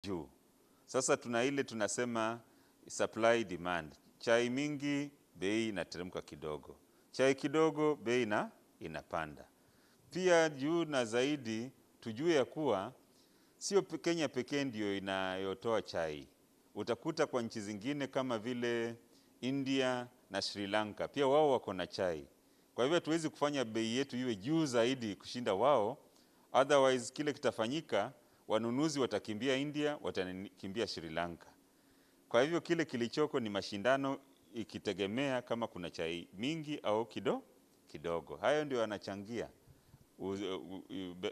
Juu. Sasa tuna ile tunasema supply demand. Chai mingi bei inateremka kidogo, chai kidogo bei na inapanda. Pia juu na zaidi tujue ya kuwa sio Kenya pekee ndio inayotoa chai. Utakuta kwa nchi zingine kama vile India na Sri Lanka pia wao wako na chai. Kwa hivyo hatuwezi kufanya bei yetu iwe juu zaidi kushinda wao, otherwise kile kitafanyika, wanunuzi watakimbia India, watakimbia Sri Lanka. Kwa hivyo kile kilichoko ni mashindano ikitegemea kama kuna chai mingi au kidogo. Hayo ndio yanachangia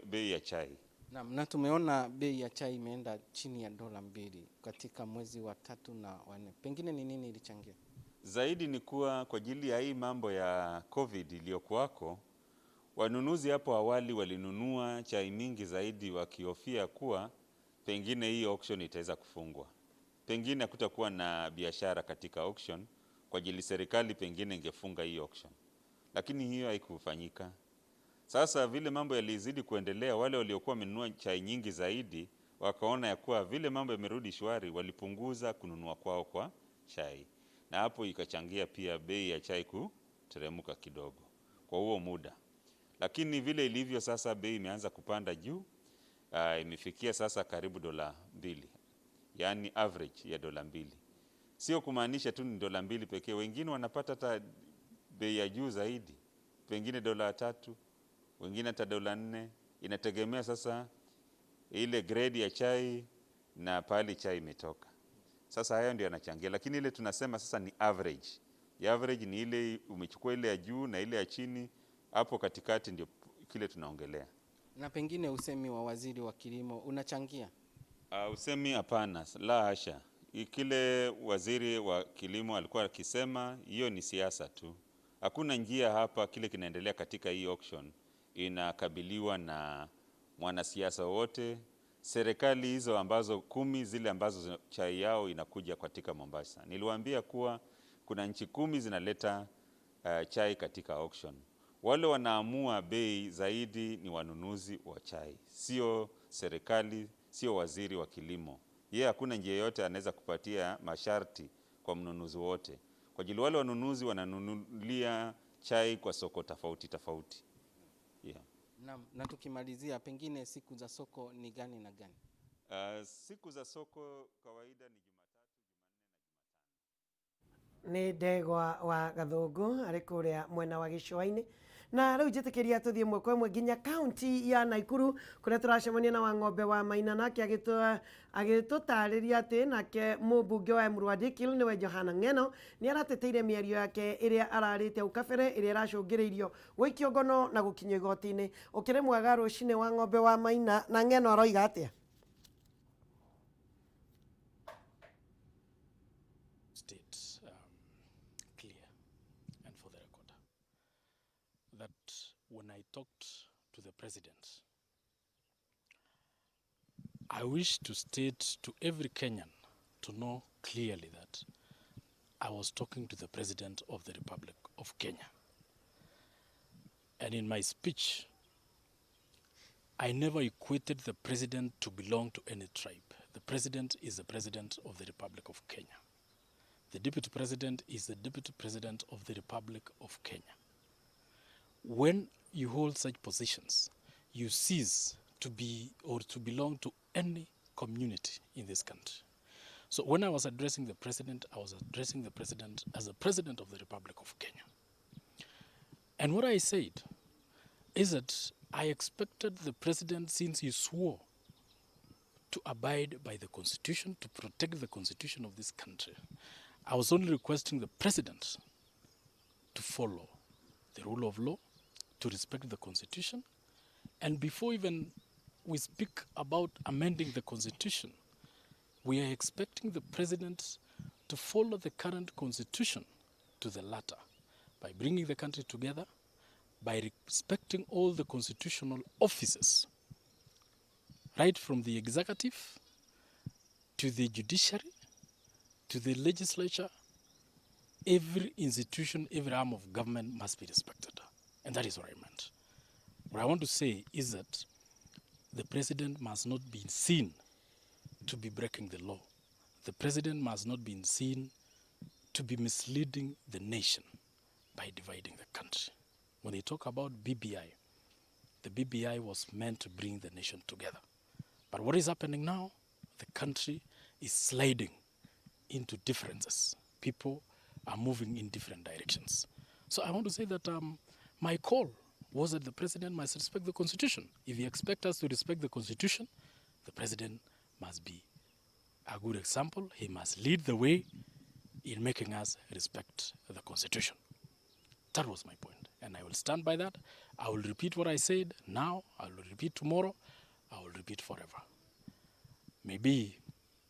bei ya chai. Naam, na tumeona bei ya chai imeenda chini ya $2 katika mwezi wa 3 na wa 4. Pengine ni nini ilichangia? Zaidi ni kuwa kwa ajili ya hii mambo ya COVID iliyokuwako, wanunuzi hapo awali walinunua chai mingi zaidi wakihofia kuwa pengine hii auction itaweza kufungwa. Pengine hakutakuwa na biashara katika auction kwa ajili serikali pengine ingefunga hii auction. Lakini hiyo haikufanyika. Sasa vile mambo yalizidi kuendelea, wale waliokuwa wamenunua chai nyingi zaidi wakaona ya kuwa vile mambo yamerudi shwari, walipunguza kununua kwao kwa chai. Na hapo ikachangia pia bei ya chai kuteremka kidogo kwa huo muda. Lakini vile ilivyo sasa bei imeanza kupanda juu, imefikia sasa karibu $2, yaani average ya $2. Sio kumaanisha tu ni $2 pekee, wengine wanapata hata bei ya juu zaidi, pengine $3, wengine hata $4. Inategemea sasa ile grade ya chai na pahali chai imetoka. Sasa hayo ndio yanachangia, lakini ile tunasema sasa ni average. Ya average ni ile umechukua ile ya juu na ile ya chini, hapo katikati ndio kile tunaongelea. Na pengine usemi wa waziri wa kilimo unachangia? Usemi hapana, la hasha. Kile waziri wa kilimo alikuwa akisema hiyo ni siasa tu. Hakuna njia hapa, kile kinaendelea katika hii auction inakabiliwa na mwanasiasa wote. Serikali hizo ambazo 10 zile ambazo chai yao inakuja katika Mombasa. Niliwaambia kuwa kuna nchi 10 zinaleta chai katika auction. Wale wanaamua bei zaidi ni wanunuzi wa chai, sio serikali, sio waziri wa kilimo. Yeye hakuna njia yote anaweza kupatia masharti kwa mnunuzi wote. Kwa ajili wale wanunuzi wananunulia chai kwa soko tofauti tofauti. Naam, na tukimalizia pengine siku za soko ni gani na gani? Siku za soko kawaida ni Jumatatu, Jumanne na Jumatano. Ni Ndegwa wa Gathungu ari kuria mwena wa Gĩcũa-inĩ. Na rĩu njĩtĩkĩria tũthiĩ ĩmwe kwa ĩmwe nginya kaunti ya Naikuru kũrĩa tũracemania na Wang'ombe wa Maina, nake agĩtũtarĩria atĩ nake mũmbunge wa Emurua Dikirr nĩwe Johana Ng'eno nĩ arateteire mĩario yake ĩrĩa ararĩte hau kabere ĩrĩa ĩracũngĩrĩirio gũikio ngono na gũkinyio igoti-inĩ. Ũkĩrĩ mwega rũcinĩ wa Ng'ombe wa Maina, na Ng'eno aroiga atĩa? State clear and for the record that when I talked to the president, I wish to state to every Kenyan to know clearly that I was talking to the President of the Republic of Kenya. And in my speech, I never equated the president to belong to any tribe. The president is the President of the Republic of Kenya. The deputy president is the Deputy President of the Republic of Kenya. When you hold such positions, you cease to be or to belong to any community in this country. So when I was addressing the president, I was addressing the president as the President of the Republic of Kenya. And what I said is that I expected the president, since he swore to abide by the Constitution, to protect the Constitution of this country. I was only requesting the president to follow the rule of law, to respect the Constitution, and before even we speak about amending the Constitution, we are expecting the president to follow the current Constitution to the latter by bringing the country together, by respecting all the constitutional offices, right from the executive to the judiciary, to the legislature. Every institution, every arm of government must be respected. And that is what I meant. What I want to say is that the president must not be seen to be breaking the law. The president must not be seen to be misleading the nation by dividing the country. When they talk about BBI, the BBI was meant to bring the nation together. But what is happening now? The country is sliding into differences. People are moving in different directions. So I want to say that my call was that the president must respect the constitution. If he expects us to respect the constitution, the president must be a good example. He must lead the way in making us respect the constitution. That was my point, and I will stand by that. I will repeat what I said now, I will repeat tomorrow, I will repeat forever. Maybe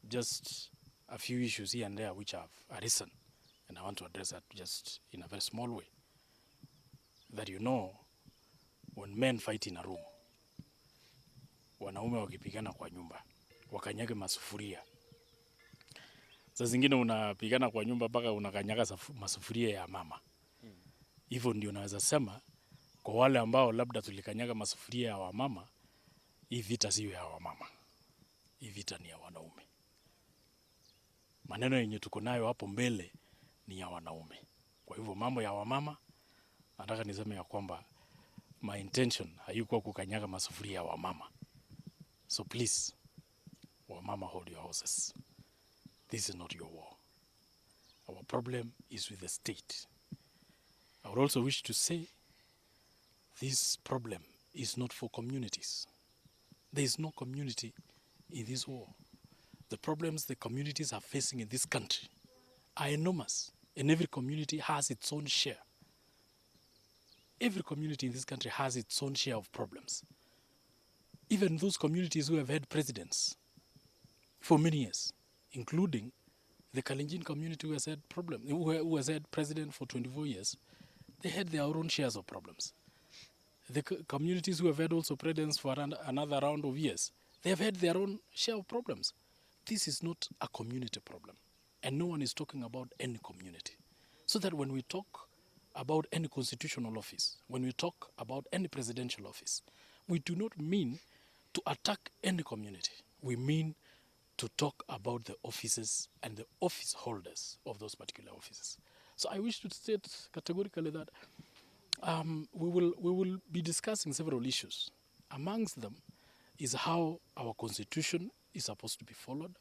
just a few issues here and there which have arisen, and I want to address that just in a very small way. That you know, when men fight in a room, wanaume wakipigana kwa nyumba, wakanyage masufuria. Saa zingine unapigana kwa nyumba mpaka unakanyaga masufuria ya mama. Hivyo ndio naweza sema kwa wale ambao labda tulikanyaga masufuria ya wamama, hii vita sio ya wamama. Hii vita ni ya wanaume. Maneno yenye tuko nayo hapo mbele ni ya wanaume. Kwa hivyo mambo ya wamama, nataka niseme ya kwamba my intention haikuwa kukanyaga masufuria ya wamama. So please, wamama, hold your horses. This is not your war. Our problem is with the state. I would also wish to say this problem is not for communities. There is no community in this war. The problems the communities are facing in this country are enormous, and every community has its own share. Every community in this country has its own share of problems. Even those communities who have had presidents for many years, including the Kalenjin community who has had problem, who has had president for 24 years, they had their own shares of problems. The communities who have had also presidents for another round of years, they have had their own share of problems. This is not a community problem, and no one is talking about any community. So that when we talk about any constitutional office, when we talk about any presidential office, we do not mean to attack any community. We mean to talk about the offices and the office holders of those particular offices. So I wish to state categorically that we will be discussing several issues. Amongst them is how our constitution is supposed to be followed,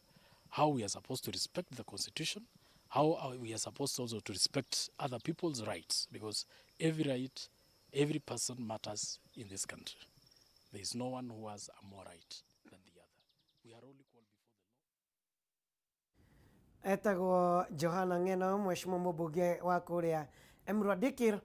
how we are supposed to respect the constitution, how we are supposed also to respect other people's rights, because every right, every person matters in this country. There is no one who has a more right than the other. We are all equal before the law. Etagwo Johana Ng'eno, mheshimiwa mbunge wa kuria Emurua Dikirr,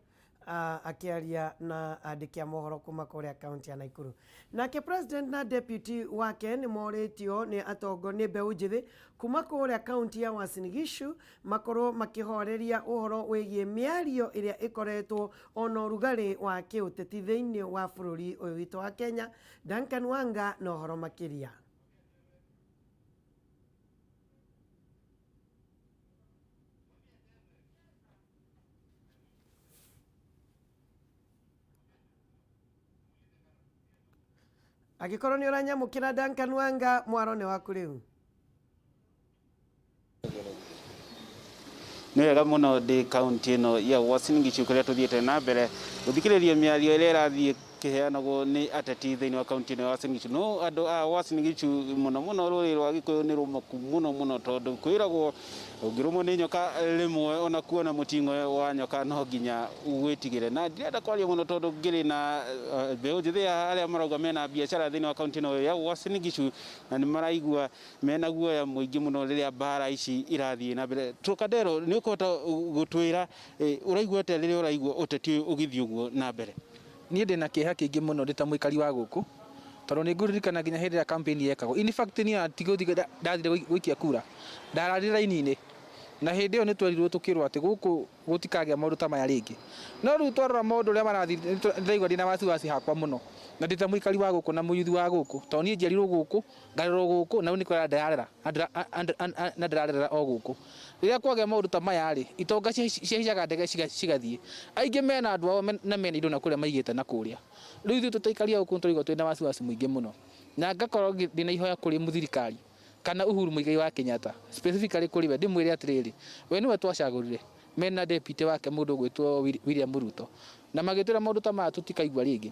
akiaria na andĩki a mohoro kuma kũrĩa kaunti ya Nakuru. Nake president na deputy wake nĩ morĩtio nĩ atongo nĩ mbeũ njĩthĩ kuma kũrĩa kaunti ya Uasin Gishu makorwo makĩhoreria ũhoro wĩgiĩ mĩario ĩrĩa ĩkoretwo ona ũrugarĩ wa kĩũteti thĩinĩ wa bũrũri ũyũ witũ wa Kenya. Duncan Wanga na ũhoro makĩria. Angĩkorwo nĩ ũranyamũkĩra Duncan Wanga, mwaro nĩ waku rĩu. Nĩ wega mũno ndĩ kaunti ĩno ya Uasin Gishu kũrĩa tũthiĩte na mbere gũthikĩrĩria mĩario ĩrĩa ĩrathiĩ kĩheanagwo nĩ ateti thĩinĩ wa kaunti ĩno ya Uasin Gishu. No andũ a Uasin Gishu mũno mũno rũrĩrĩ rwa Gĩkũyũ nĩ rũmaku mũno mũno, tondũ kwĩragwo ũngĩrũmwo nĩ nyoka rĩmwe ona kuona mũting'oe wa nyoka no nginya wĩtigĩre. Na ndirenda kwaria mũno tondũ ngĩrĩ na mbeũ njĩthĩ arĩa marauga mena biacara thĩinĩ wa kaunti ĩno ya Uasin Gishu, na nĩ maraigua mena guoya mũingĩ mũno rĩrĩa mbara ici irathiĩ na mbere. Trocadero, nĩ ũkũhota gũtwĩra ũraigua atĩa rĩrĩa ũraigua ũteti ũyũ ũgĩthiĩ ũguo na mbere? Niĩ ndĩna kĩeha kĩingĩ mũno ndĩ ta mũikari wa gũkũ, tondũ nĩ ngũririkana nginya hĩndĩ ĩrĩa campaign yekagwo. In fact niĩ tigũthiĩ ndathire gũikia kura, ndararire raini-inĩ, na hĩndĩ ĩyo nĩ twerirwo tũkĩrwo atĩ gũkũ gũtikagĩa maũndũ ta maya rĩngĩ. No rĩu twarora maũndũ ũrĩa marathiĩ, ndĩraigua ndĩna wasiwasi hakwa mũno, na ndĩ ta mũikari wa gũkũ na mũyuthi wa gũkũ, tondũ niĩ njiarirwo gũkũ, ngarerwo gũkũ, na rĩu nĩ kũrera ndĩrarera, na ndĩrarerera o gũkũ. Rĩrĩa kwagĩa maũndũ ta maya rĩ, itonga cihaicaga ndege cigathiĩ. Aingĩ mena andũ ao na mena indo na kũrĩa maigĩte na kũrĩa. Rĩu ithuĩ tũtaikaria gũkũ nĩ tũraigua twĩna wasiwasi mũingĩ mũno, na ngakorwo ndĩna ihoya kũrĩ mũthirikari Kana Uhuru Muigai wa Kenyatta specifically kũrĩ we, ndĩmwĩre atĩrĩrĩ, we nĩwe twacagũrire mena deputy wake mũndũ ũgwĩtwo William Ruto, na magĩtwĩra maũndũ ta maya tũtikaigua rĩngĩ.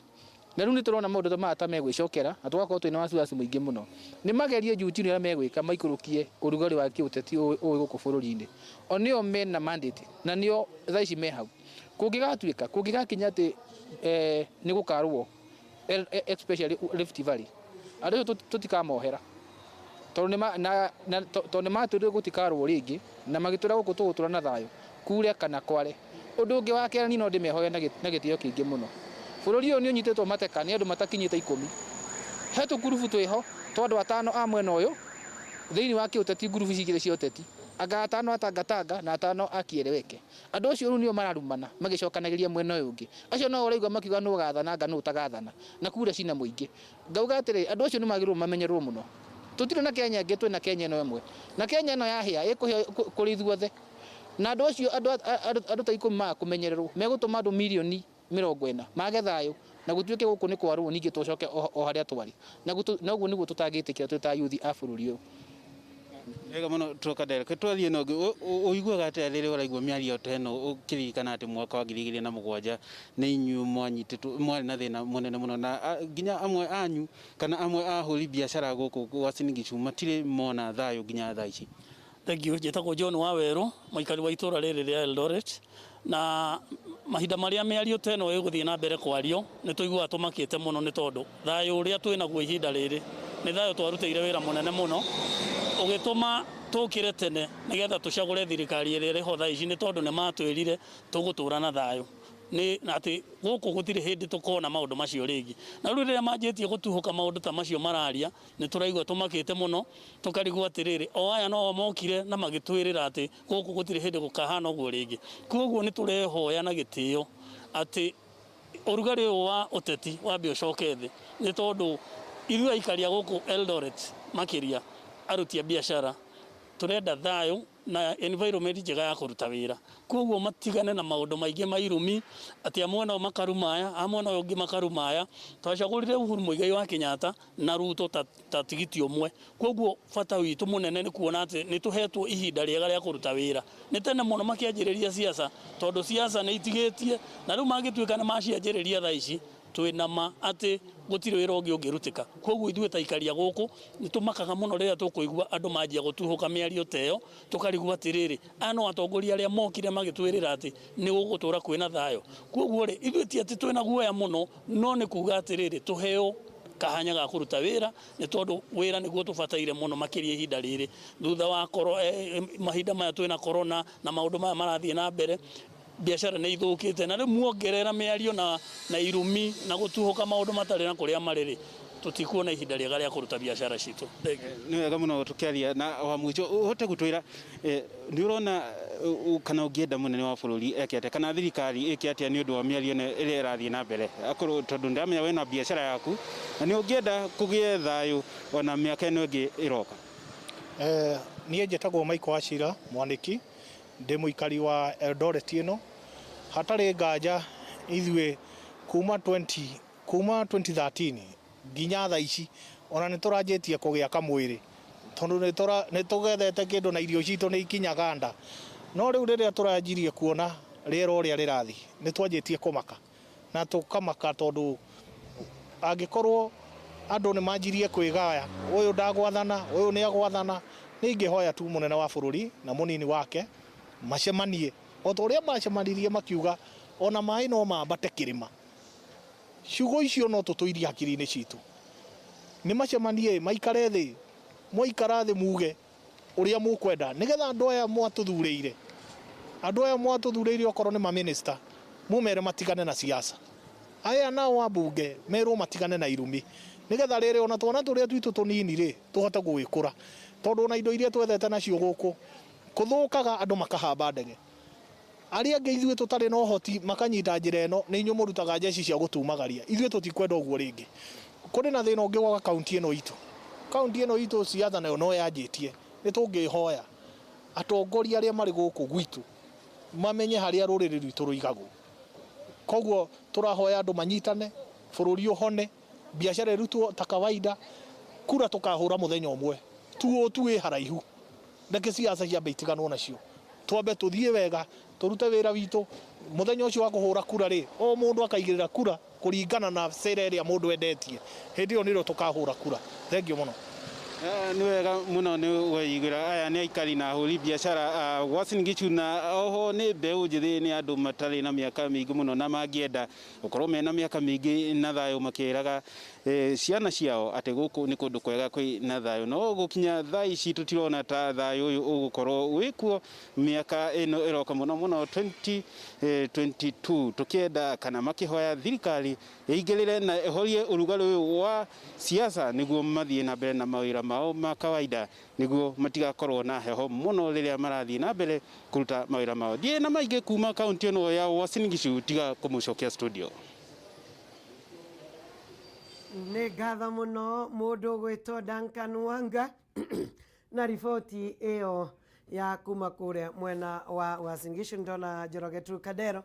Na rĩu nĩ tũrona maũndũ ta maya ta megwĩcokera, na tũgakorwo twĩna wasiwasi mũingĩ mũno. Nĩ magerie juu chini ũrĩa megwĩka maikũrũkie ũrugarĩ wa kĩũteti ũyũ gũkũ bũrũri-inĩ. O nĩo mena mandate na nĩo thaa ici me hau. Kũngĩgatuĩka, kũngĩgakinya atĩ nĩ gũkarũo, especially Rift Valley, andũ acio tũtikamohera, tondũ nĩ matwĩrire gũtikarũo rĩngĩ, na magĩtwĩra gũkũ tũgũtũra na thayũ, kure kana kware. Ũndũ ũngĩ wa kerĩ, niĩ no ndĩmehoe na gĩtĩo kĩingĩ mũno. Bũrũri ũyũ nĩ ũnyitĩtwo mateka nĩ andũ matakinyĩte 10. He tũkurubu twĩho twa andũ 5 a mwena ũyũ thĩinĩ wa kĩũteti, ngurubu ici igĩrĩ cia ũteti, anga 5 a Tangatanga na 5 a Kieleweke. Andũ acio rĩu nĩo mararumana magĩcokanagĩria mwena ũyũ ũngĩ. Acio no ũraigua makiuga nũ ũgathana anga nũ ũtagathana, na kura cina mũingĩ. Ngauga atĩrĩ, andũ acio nĩ magĩrĩirwo mamenyererwo mũno. Tũtirĩ na Kenya ĩngĩ, twĩna Kenya ĩno ĩmwe, na Kenya ĩno yahĩa ĩkũhĩa kũrĩ ithuothe. Na andũ acio, andũ ta 10 maga kũmenyererwo, megũtũma andũ mirioni 40 mage thayũ, na gũtuĩke gũkũ nĩ kwarũo, ningĩ tũcoke o harĩa twarĩ. Na ũguo nĩguo tũtangĩtĩkĩra twĩ ta youth a bũrũri ũyũ. Wega mũno twoka Derek, twathiĩ na ũngĩ. Ũiguaga atĩa rĩrĩa ũraigua mĩario ta ĩno, ũkĩririkana atĩ mwaka wa 2007 nĩ inyuĩ mwanyitĩtwo, mwarĩ na thĩna mũnene mũno, na nginya amwe anyu kana amwe a ahũri biacara gũkũ Uasin Gishu matirĩ mona thayũ nginya thaa ici? Thank you. Njĩtagwo John Wawerũ, mũikari wa itũũra rĩrĩ rĩa Eldoret. Na mahinda marĩa mĩario ta ĩno ĩgũthiĩ na mbere kwario, nĩ tũiguaga tũmakĩte mũno, nĩ tondũ thayũ ũrĩa twĩ naguo ihinda rĩrĩ nĩ thayũ twarutĩire wĩra mũnene mũno, ũgĩtũma tũkĩre tene nĩgetha tũcagũre thirikari ĩrĩa ĩrĩ ho thaa ici, nĩ tondũ nĩ matwĩrire tũgũtũra na thayũ, nĩ atĩ gũkũ gũtirĩ hĩndĩ tũkona maũndũ macio rĩngĩ. Na rĩu rĩrĩa manjĩtie gũtuhũka maũndũ ta macio mararia, nĩ tũraigua tũmakĩte mũno, tũkarigwo atĩrĩrĩ, o aya no mokire na magĩtwĩrĩra atĩ gũkũ gũtirĩ hĩndĩ gũkahana ũguo rĩngĩ. Koguo nĩ tũrehoya na gĩtĩo atĩ ũrugarĩ ũyũ wa ũteti wambe ũcoke thĩ, nĩ tondũ ithuĩ aikari a gũkũ Eldoret, makĩria aruti a biacara, tũrenda thayũ na environment njega ya kũruta wĩra. Koguo matigane na maũndũ maingĩ ma irumi, atĩ a mwena ũyũ makaruma aya, a mwena ũyũ ũngĩ makaruma aya. Twacagũrire Uhuru Muigai wa Kenyatta na Ruto ta tigiti ũmwe. Koguo bata witũ mũnene nĩ kuona atĩ nĩ tũhetwo ihinda rĩega rĩa kũruta wĩra. Nĩ tene mũno makĩanjĩrĩria siasa, tondũ siasa nĩ itigĩtie, na rĩu mangĩtuĩka nĩ macianjĩrĩria thaa ici, twĩna ma atĩ gũtirĩ wĩra ũngĩ ũngĩrutĩka. Koguo ithuĩ ta aikari a gũkũ nĩ tũmakaga mũno rĩrĩa tũkũigua andũ manjia gũtuhũka mĩario ta ĩyo, tũkarigwo atĩrĩrĩ, aya no atongoria arĩa mokire magĩtwĩrĩra atĩ nĩ gũgũtũra kwĩna thayũ. Koguo rĩ, ithuĩ ti atĩ twĩna guoya mũno, no nĩ kuga atĩrĩrĩ, tũheo kahanya ga kũruta wĩra, nĩ tondũ wĩra nĩguo tũbataire mũno makĩria ihinda rĩrĩ, thutha wa mahinda maya twĩna corona na maũndũ maya marathiĩ na mbere, biacara nĩ ithũkĩte, na rĩu muongerera mĩario na irumi na gũtuhũka maũndũ matarĩ na kũrĩa marĩ rĩ, tũtikuona ihinda rĩega rĩa kũruta biacara citũ. Thank you. Nĩ wega mũno tũkĩaria na wa mũico, ũhote gũtwĩra, nĩ ũrona kana ũngĩenda mũnene wa bũrũri eke atĩa, kana thirikari ĩke atĩa nĩ ũndũ wa mĩario ĩno ĩrĩa ĩrathiĩ na mbere, akorwo tondũ ndĩramenya wĩna biacara yaku na nĩ ũngĩenda kũgĩe thayũ ona mĩaka ĩno ĩngĩ ĩroka? Niĩ njĩtagwo Michael Wachira Mwaniki, ndĩ mũikari wa Eldoret ĩno. Hatarĩ nganja ithuĩ kuma 2013 nginya thaa ici ona nĩ tũranjĩtie kũgĩa kamwĩrĩ, tondũ nĩ tũgethete kĩndũ na irio citũ nĩ ikinyaga nda. No rĩu rĩrĩa tũranjirie kuona rĩera ũrĩa rĩrathiĩ, nĩ twanjĩtie kũmaka, na tũkamaka tondũ angĩkorwo andũ nĩ manjirie kwĩgaya, ũyũ ndagwathana, ũyũ nĩ agwathana, nĩ ingĩhoya tu mũnene wa bũrũri na mũnini wake macemanie o ta ũrĩa macemanirie makiuga ona maĩ no mambate kĩrĩma. Ciugo icio no tũtũirie hakiri-inĩ citũ. Nĩ macemanie, maikare thĩ, mwaikara thĩ muge ũrĩa mũkwenda, nĩgetha andũ aya mwatũthurĩire, andũ aya mwatũthurĩire okorwo nĩ maminista, mumere matigane na siasa. Aya nao ambunge merwo matigane na irumi, nĩgetha rĩrĩ ona twana tũrĩa twitũ tũnini rĩ tũhote gũgĩkũra, tondũ ona indo iria twethete nacio gũkũ kũthũkaga andũ makahamba ndege. Arĩa angĩ ithuĩ tũtarĩ na ũhoti makanyita njĩra ĩno, nĩ inyuĩ mũrutaga njeci cia gũtumagaria. Ithuĩ tũtikwenda ũguo rĩngĩ. Kũrĩ na thĩna ũngĩ wa kaunti ĩno itũ. Kaunti ĩno itũ siasa nayo no yanjĩtie. Nĩ tũngĩhoya atongoria arĩa marĩ gũkũ gwitũ mamenye harĩa rũrĩrĩ rwitũ rũigagwo. Koguo tũrahoya andũ manyitane, bũrũri ũhone, biacara ĩrutwo ta kawaida, kura tũkahũra mũthenya ũmwe. Tuo wĩ haraihu. Reke ciaca ciambe itiganwo nacio, twambe tuthiĩ wega, turute wĩra witũ. Mũthenya ũcio wa kũhũra kura rĩ, o mũndũ akaigĩrĩra kura kũringana na cera ĩrĩa mũndũ endetie. Hĩndĩ ĩyo nĩrĩo tũkahũra kura. Thengiũ mũno. Nĩ wega mũno nĩ weiguĩra. Aya nĩ aikari na ahũri biacara a Uasin Gishu, na oho nĩ mbeũ njĩthĩ, nĩ andũ matarĩ na mĩaka mĩingĩ mũno na mangĩenda gũkorwo mena mĩaka mĩingĩ na thayũ, makĩraga ciana ciao atĩ gũkũ nĩ kũndũ kwega kwĩ na thayũ. No gũkinya thaa ici tũtirona ta thayũ ũyũ ũgũkorwo wĩkuo mĩaka ĩno ĩroka, mũno mũno 2022, tũkĩenda kana makĩhoya thirikari ĩingĩrĩre na ĩhorie ũrugarĩ ũyũ wa siasa nĩguo mathiĩ na mbere na mawĩra mao ma kawaida, nĩguo matigakorwo na heho mũno rĩrĩa marathiĩ na mbere kũruta mawĩra mao. Ndiĩ na maingĩ kuma kaunti ĩno ya Uasin Gishu tiga kũmũcokia studio. Nĩ ngatho mũno mũndũ ũgwĩtwo Duncan Wanga na riboti ĩyo ya kuma kũrĩa mwena wa Uasin Gishu. Ndona Njoroge Trukadero,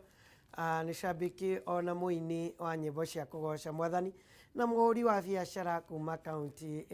nĩ shabiki ona mũini wa nyĩmbo cia kũgoca mwathani na mũhũri wa biacara kuma kaunti.